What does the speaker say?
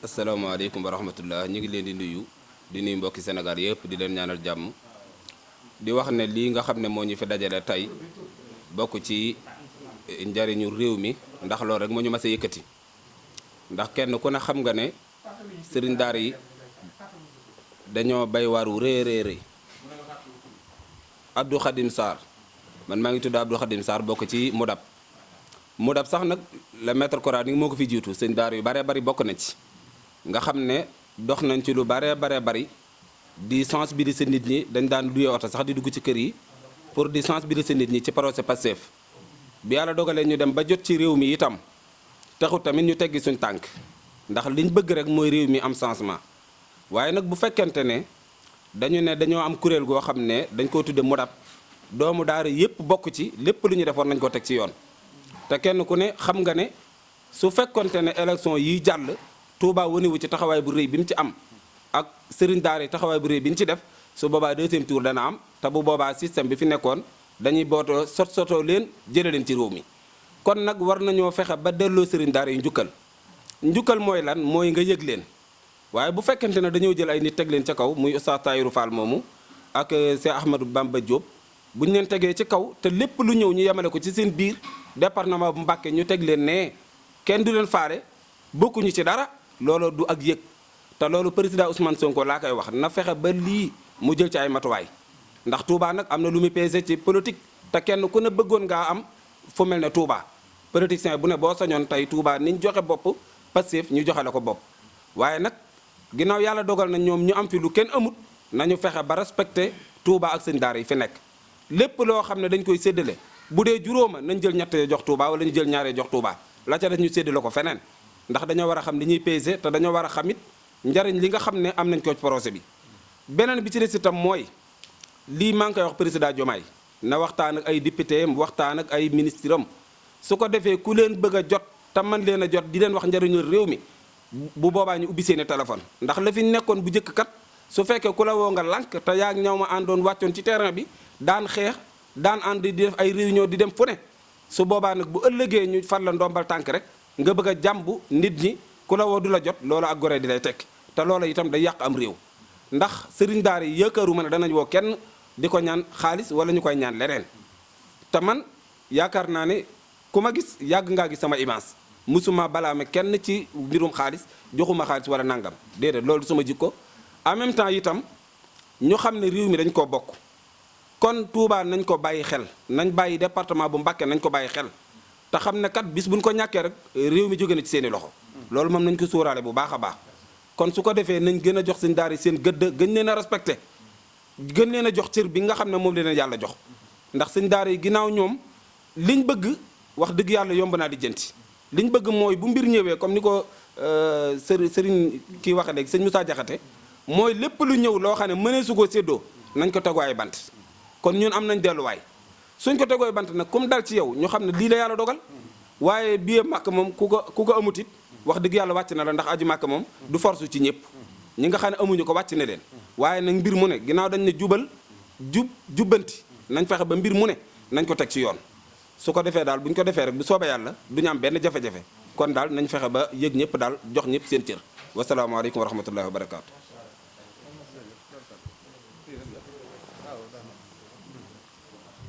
asalaamaaleykum wa rahmatullah ñu ngi leen di nuyu mbokki Sénégal yëpp di leen ñaanal jàmm di wax ne lii nga xam ne moo ñu fi dajale tey bokk ci njariñu réew mi ndax loolu rek moo ñu mas a yëkkati ndax kenn ku ne xam nga ne sëriñ daara yi dañoo bay waru rëy Abdou Khadim Sarr man maa ngi tudd Abdou Khadim Sarr bokk ci Mudab sax nag la maître coranique moo ko fi jiitu sëñ daara yu baree bari bokk na ci nga xam ne dox nañ ci lu baree bari di sensibiliser nit ñi dañ daan luye oto sax di dugg ci kër yi pour di sensibiliser nit ñi ci projet Pastef bi yàlla dogalee ñu dem ba jot ci réew mi itam taxut tamit ñu teggi suñ tànk ndax liñ bëgg rek mooy réew mi am changement waaye nag bu fekkente ne dañoo am kuréel goo xam ne dañ koo tudde Mudab doomu daara yépp bokk ci lépp lu ñu defoon nañ ko teg ci yoon te kenn ku ne xam nga ne su fekkonte ne élection yi jàll Touba wanewu ci taxawaay bu rëy bi mu ci am ak sëriñ daara yi taxawaay bu rëy bi ñu ci def su boobaa deuxième tour dana am te bu boobaa système bi fi nekkoon dañuy bootoo sotoo leen jële leen ci réew mi kon nag war nañoo fexe ba delloo sëriñ daara yi njukkal mooy lan mooy nga yëg leen waaye bu fekkente ne dañoo jël ay nit teg leen ca kaw muy Oustaz Tahirou Fall moomu ak Cheikh Ahmadou Bamba Diop bu ñu leen tegee ci kaw te lépp lu ñëw ñu yemale ko ci seen biir département bu Mbacké ñu teg leen ne kenn du leen faale bokkuñu ci dara loolu du ak yëg te loolu président Ousmane Sonko laa koy wax na fexe ba lii mu jël ci ay matuwaay ndax Touba nag am na lu muy pesé ci politique te kenn ku ne bëggoon ngaa am fu mel ne Touba politicien bu ne boo sañoon tey Touba niñ joxe bopp Pastef ñu joxe la ko bopp waaye nag ginnaaw yàlla dogal na ñoom ñu am fi lu kenn amut nañu fexe ba respecté Touba ak seen daara yi fi nekk lépp loo xam ne dañ koy séddale bu dee juróoma nañ jël ñett jox Touba wala ñu jël ñaaree jox Touba la ca def ñu séddale ko feneen ndax dañoo war a xam li ñuy pesé te dañoo war a xamit njariñ li nga xam ne am nañ ko ci projet bi beneen bi ci des itam mooy lii maa ngi koy wax président Diomaye na waxtaan ak ay député am waxtaan ak ay ministre am su ko defee ku leen bëgg a jot te man leen a jot di leen wax njariñu réew mi bu boobaa ñu ubbi seeni téléphone ndax la fi nekkoon bu njëkk kat su fekkee ku la woo nga lànk te yaa ngi ñaw ma àndoon wàccoon ci terrain bi daan xeex daan ànd di def ay réunion di dem fu ne su boobaa nag bu ëllëgee ñu far la ndombal tànk rek nga bëgg a jàmbu nit ñi ku la woo du la jot loolu ak gore di lay tekk te loolu itam day yàq am réew ndax sëriñ daara yi yaakaaruma ne danañ woo kenn di ko ñaan xaalis wala ñu koy ñaan leneen te man yaakaar naa ne ku ma gis yàgg ngaa gis sama image musuma balaame kenn ci mbirum xaalis joxuma xaalis wala nangam déedéet loolu du sama jikko en même temps itam ñu xam ne réew mi dañ koo bokk kon Touba nañ ko bàyyi xel nañ bàyyi département bu Mbacké nañ ko bàyyi xel te xam ne kat bis buñ ko ñàkkee rek réew mi jóge na ci seeni loxo loolu moom nañ ko sóoraale bu baax a baax kon su ko defee nañ gën a jox seen daara yi seen gëdd gën leen a respecté gën leen a jox cër bi nga xam ne moom leen yàlla jox ndax seen daara yi ginnaaw ñoom liñ bëgg wax dëgg yàlla yomb naa di jënti liñ bëgg mooy bu mbir ñëwee comme ni ko sëriñ kii waxe léegi sëñ Moussa Diakhaté mooy lépp lu ñëw loo xam ne mënee su ko séddoo nañ ko tegoo ay bant kon ñun am nañ delluwaay suñ ko tegooy bant nag comme dal ci yow ñu xam ne lii la yàlla dogal waaye billet màkk moom ku ko amut it wax dëgg yàlla wàcc na la ndax aju màkk moom du force ci ñëpp ñi nga xam ne amuñu ko wàcc na leen waaye nag mbir mu ne ginnaaw dañ ne jubbanti nañ fexe ba mbir mu ne nañ ko teg ci yoon su ko defee daal bu ñu ko defee rek bu soobee yàlla duñu am benn jafe-jafe kon daal nañ fexe ba yëg ñëpp daal jox ñëpp seen cër wasalaamaaleykum wa rahmatullahi wa barakaatu